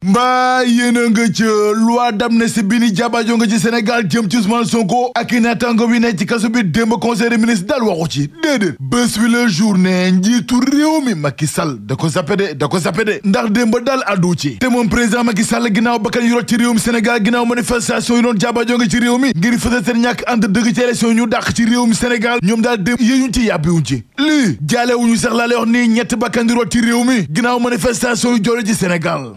mbaa yéena nga ca loi d'amnistie bi ni jabajo nga ci Sénégal jëm ci Ousmane Sonko ak i naataango bi ne ci kaso bi démb conseil des ministres daal waxu ci déedéet bés bi la journée njiitu réew mi Macky Sall da ko zappe de ndax démb daal addu ci te moom président Macky Sall ginnaaw bakkan yu rot ci réew mi Sénégal ginnaaw manifestation yi doon jabajo nga ci réew mi ngir fësal seen ñàkk ànd dëgg ci élection ñu dàq ci réew mi Sénégal ñoom daal démb yéeñuñ ci yàbbiwuñ ci lii jaalewuñu sax laa lay wax nii ñetti bakkan yu rot ci réew mi ginnaaw manifestation yu joole ci Sénégal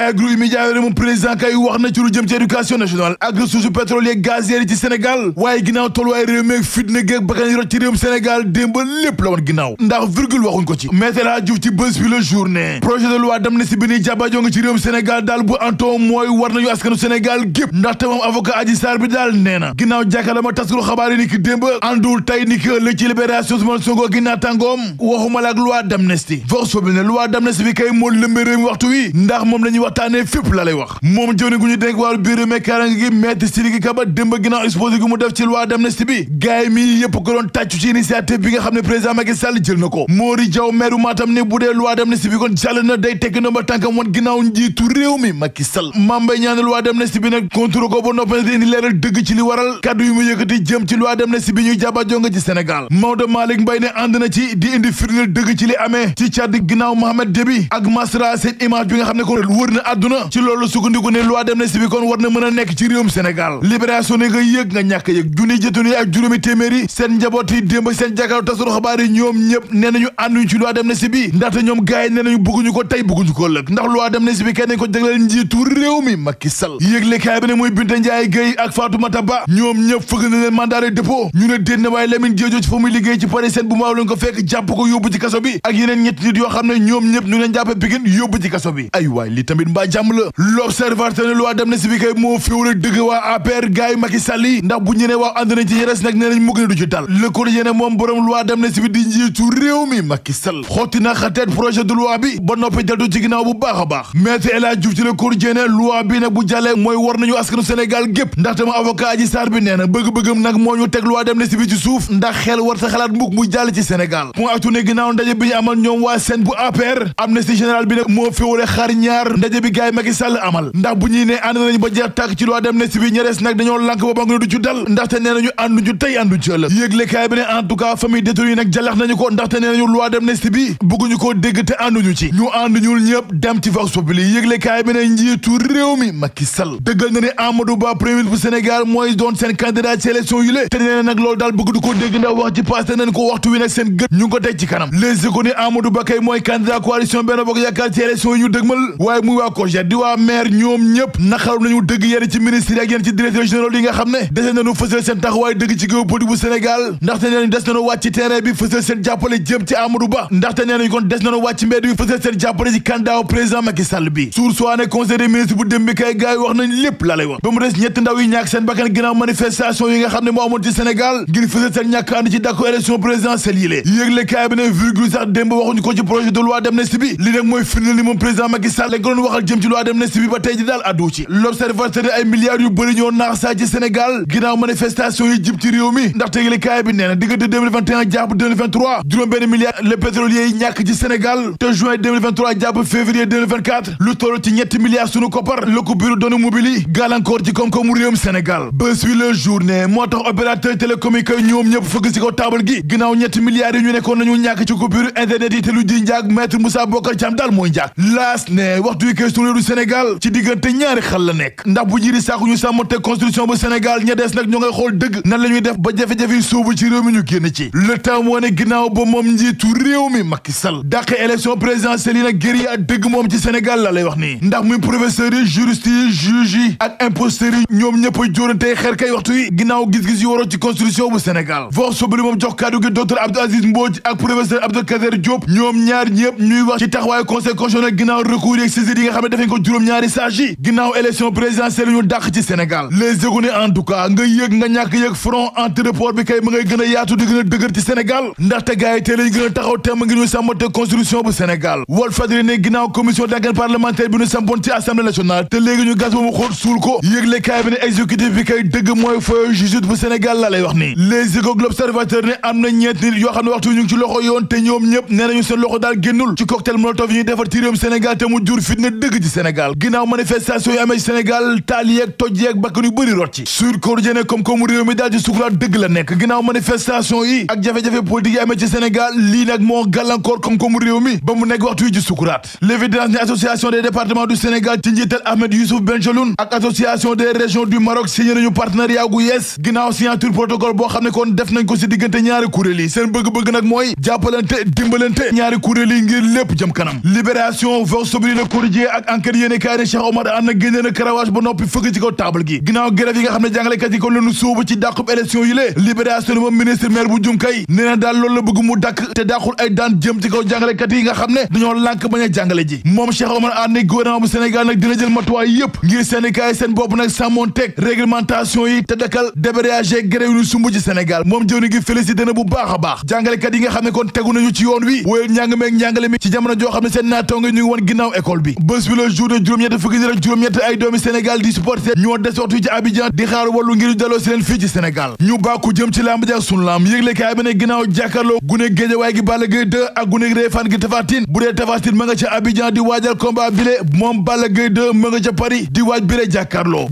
ak groupe média yi moom président kay wax na ci lu jëm ci éducation nationale ak ressources pétrolières gazières yi ci Sénégal waaye ginnaaw tolluwaay réew mi ak fitna géeg bakkan yi rot ci réewum Sénégal démb lépp la woon ginnaaw ndax virgule waxuñ ko ci Maître El Hadji Diouf ci bés bi la journée projet de loi d'amnistie bi ni jàbbaajoo nga ci réewum Sénégal daal bu anto mooy war nañu askanu Sénégal gépp ndaxte moom avocat Adji Sarr bi daal nee na ginnaaw jàkkaarloo ma taskatu xabaar yi ni ki démb àndul tey ni ki ëllëg ci libération Ousmane Sonko gi naataangoom waxuma la ak loi d'amnistie force bi ne loi d'amnistie bi kay moo lëmbe réew mi waxtu wi ndax moom lañuy waxtaane fépp la lay wax moom jëwni gu ñu dénk wàllu biir mekarange gi Maître Sidiki Kaba démb ginnaaw exposé gu mu def ci loi d'amnistie bi gaay mi yëpp ko doon tàccu ci initiative bi nga xam ne président Macky Sall jël na ko Mori Diaw maire Matam ne bu dee loi d'amnistie bi kon jàll na day tekk na ba tànkam woon ginnaaw njiitu réew mi Macky Sall mambay ñaan loi d'amnistie bi nag contrôle ko ba noppi di indi leeral dëgg ci li waral kaddu yu mu yëkkati jëm ci loi d'amnistie bi ñuy jàbbaajoo nga ci Sénégal Maodo Malick Mbaye ne ànd na ci di indi firndeel dëgg ci li amee ci Tchad ginnaaw Mohamed Déby ak Masra seen image bi nga xam ne ko wër na àdduna ci loolu sukkandiku ne loi d'amnistie bi kon war na mën a nekk ci réewum Sénégal libération ne nga yëg nga ñàkk yëg junni jëtuni ak juróomi téeméeri seen njaboot yi démb seen jàkkaarloo taskatu xabaar yi ñoom ñëpp nee nañu ànduñu ci loi d'amnistie bi ndaxte ñoom gaay yi nee nañu bëgguñu ko tey bëgguñu ko ëllëg ndax loi d'amnistie bi kenn nañ ko jagleel njiitu réew mi Macky Sall yëglekaay bi ne muy Binta Ndiaye Gueye ak Fatoumata Ba ñoom ñëpp fëgg na leen mandat de dépôt ñu ne déet na waaye Lamine Diédhiou ci fa muy liggéey ci Paris Sène bu maaw lañ ko fekk jàpp ko yóbbu ci kaso bi ak yeneen ñetti nit yoo xam ne ñoom ñëpp ñu leen jàppe Pikine yóbbu ci kaso bi ay waay li tamit mbaa jàmm la l'observateur ne loi d'amnistie bi kay moo féewale dëgg waa APR gaay Macky Sall yi ndax bu ñu ne waaw ànd nañ ci ñeres nag nee nañ mugg ne du ci dal Le Quotidien moom borom loi d'amnistie bi di njiitu réew mi Macky Sall xotti na xateet projet de loi bi ba noppi deltu ci ginnaaw bu baax a baax Maître El Hadji Diouf ci Le Quotidien loi bi nag bu jàllee mooy war nañu askanu Sénégal gépp ndaxte ma avocat Adji Sarr bi nee na bëgg-bëggam nag moo ñu teg loi d'amnistie bi ci suuf ndax xel war ta xalaat mukk mu jàll ci Sénégal point actu ne ginnaaw ndaje bi ñu amal ñoom waa Sen bu APR amnistie générale bi nag moo féewale xar ñaar ndaje bi gaay Macky Sall amal ndax bu ñuy ne ànd nañu ba jeex tàkk ci loi d'amnistie bi ñeres nag dañoo lànk ba banque ne du ci dal ndaxte nee nañu ànduñu tey ànduñu ci ëllëg yëglekaay bi ne en tout cas famille détenu yi nag jalax nañu ko ndaxte nee nañu loi d'amnistie bi bëgguñu koo dégg te ànduñu ci ñu ànduñul ñëpp dem ci vox populi yëglekaay bi ne njiitu réew mi Macky Sall dëggal na ne Amadou Ba premier ministre bu Sénégal mooy doon seen candidat ci élection yu le te nee na nag loolu daal bëgg du ko dégg ndax wax ci passé nañ ko waxtu wi nag seen gët ñu ngi ko teg ci kanam Les Échos ne Amadou Ba kay mooy candidat coalition Benno Bokk Yaakaar ci élection yi ñu dëgmal waaye muy waa COJER di waa maire ñoom ñëpp naqaru nañu dëgg yenn ci ministre yi ak yenn ci directeur général yi nga xam ne dese nañu fësal seen taxawaay dëgg ci géopolitique bu Sénégal ndaxte nee nañu des nañu wàcc ci terrain bi fësal seen jàppale jëm ci Amadou Ba ndaxte nee nañu kon des nañu wàcc mbedd bi fësal seen jàppale ci candidat président Macky Sall bi suur soi ne conseil des ministres bu dem bi kay gars yi wax nañ lépp la lay wax ba mu des ñetti ndaw yi ñàkk seen bakkan ginnaaw manifestation yi nga xam ne moo amoon ci Sénégal ngir fësal seen ñàkk ànd ci dàkku élection présidentielle yi lée yëgle kaay bi ne virgule sax démb waxuñu ko ci projet de loi d'amnistie bi li nag mooy firnde li moom président Macky Sall lañ ko doon waxal jëm ci loi d'amnistie bi ba tey ji daal addu ci l'observateur ay milliards yu bëri ñoo naax saa ci Sénégal ginnaaw manifestation yi jib ci réew mi ndaxte yëgle kaay bi nee na diggante 2021 jàpp 2023 juróom benn milliard les pétroliers yi ñàkk ci Sénégal te juin 2023 jàpp février 2024 lu toll ci ñetti milliards sunu koppar la ko bureau doonu mobili gàllankoor ci koom-koomu réewum Sénégal bés wi la journée moo tax opérateur télécom yi kay ñoom ñëpp fëgg ci ko taabal gi ginnaaw ñetti milliards yi ñu nekkoon nañu ñàkk ci coupure internet yi te lu di njaag maître Moussa Bokar Thiam daal mooy njaag laas ne waxtu wi kay sunu réewu Sénégal ci diggante ñaari xal la nekk ndax bu jiri saaku ñu sàmmonte constitution bu Sénégal ña des nag ñoo ngay xool dëgg nan la ñuy def ba jafe-jafe yi sóobu ci réew mi ñu génn ci le temps moo ne ginnaaw ba moom njiitu réew mi Macky Sall dàqe élection présidentielle yi nag guerre ak dëgg moom ci Sénégal la lay wax nii ndax muy professeurs yi juristes yi juges yi ak imposteurs yi ñoom ñëpp a jóorante xeer kay waxtu yi ginnaaw gis-gis yu waroo ci constitution bu Sénégal vox populi moom jox kaddu gi docteur Abdou Aziz Mbodj ak professeur Abdou Kader Diop ñoom ñaar ñëpp ñuy wax ci taxawaayu conseil constitutionnel ginnaaw recours yi ak saisine yi nga xam ne defañ ko juróom-ñaari sages yi ginnaaw élection présidentielle ñu dàq ci Sénégal les Échos en tout cas nga yëg nga ñàkk yëg front anti-report bi kay ma ngay gën a yaatu di gën a dëgër ci Sénégal ndaxte gars yi tey lañ gën a taxaw temm ngir ñu sàmmante constitution bu Sénégal Walf Fadjri ne ginnaaw commission d'enquête parlementaire bi ñu sampoon ci assemblée nationale te léegi ñu gas ba mu xóot suul ko yëgle kaay bi ne exécutif bi kay dëgg mooy fooy justice bu Sénégal la lay wax nii les Échos l'Observateur ne am na ñeent nit yoo xam ne waxtu ñu ngi ci loxo yoon te ñoom ñëpp nee nañu seen loxo daal génnul ci cocktail molotov yi ñuy defar ci réewum Sénégal te mu jur fitna dëgg ci Sénégal ginnaaw manifestation yi amee ci Sénégal taal yeeg toj yeeg bakkan yu bëri rot ci Sud Quotidien comme comme réew mi daal ci sukuraat dëgg la nekk ginnaaw manifestation yi ak jafe-jafe politique yi amee ci Sénégal lii nag moo gàllankoor comme réew mi ba mu nekk waxtu yi ci sukuraat l'évidence ni association des départements du Sénégal ci njiital Ahmed Youssouf Bengelloune ak association des régions du Maroc signé nañu partenariat gu yees ginnaaw signature protocole boo xam ne kon def nañ ko ci diggante ñaari kuréel yi seen bëgg-bëgg nag mooy jàppalante dimbalante ñaari kuréel yi ngir lépp jëm kanam libération Vox Populi Le Quotidien ak enquête yéene kaay ne Cheikh Omar Anne génne na karawaas ba noppi fëgg ci kaw table gi ginnaaw grève yi nga xam ne jàngalekat yi kon lañu sóobu ci dàqub élection yi lée libération moom ministre maire bu Junkay nee na daal loolu la bëgg mu dakk te dàqul ay daan jëm ci kaw jàngalekat yi nga xam ne dañoo lànk bañ a jàngale ji moom Cheikh Omar Anne gouvernement bu Sénégal nag dina jël matuwaay yëpp ngir syndicat yi seen bopp nag sàmmoon teg réglementation yi te dakkal débrayage grève yu sumb ci Sénégal moom jëwni gi félicité na bu baax a baax jàngalekat yi nga xam ne kon tegu nañu ci yoon wi wóyal njàng meeg njàngale mi ci jamono joo xam ne seen naataango ñu ngi woon ginnaaw école bi bés bi le jour de juróom-ñett fukki nit ak juróom-ñett ay doomi Sénégal di supporter ñoo des waxtu ci Abidjan di xaar wàllu ngir ñu daloo si leen fii ci Sénégal ñu bàkku jëm ci lamb ji ak sunu lamb yëgle kaay bi ne ginnaaw jàkkaarloo gune Géejawaay gi Balla Gaye 2 ak gune Réfane gi Tapha Tine bu dee Tapha Tine ma nga ca Abidjan di waajal combat bile moom Balla Gaye 2 ma nga ca Paris di waaj bile jàkkaarloo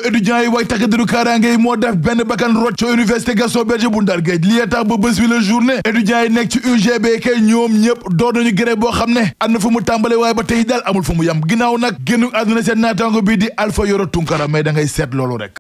étudiants yi way takk diru kaaraange yi moo def benn bakkan rot ca université Gaston Berger bu Ndar Géej li tax ba bés bi la journée étudiants yi nekk ci UGB kay ñoom ñëpp door nañu grève boo xam ne am na fu mu tàmbale waaye ba tey daal amul fu mu yam ginnaaw nag génnu àdduna seen naataango bii di Alpha Yoro Tunkara mais da ngay seet loolu rek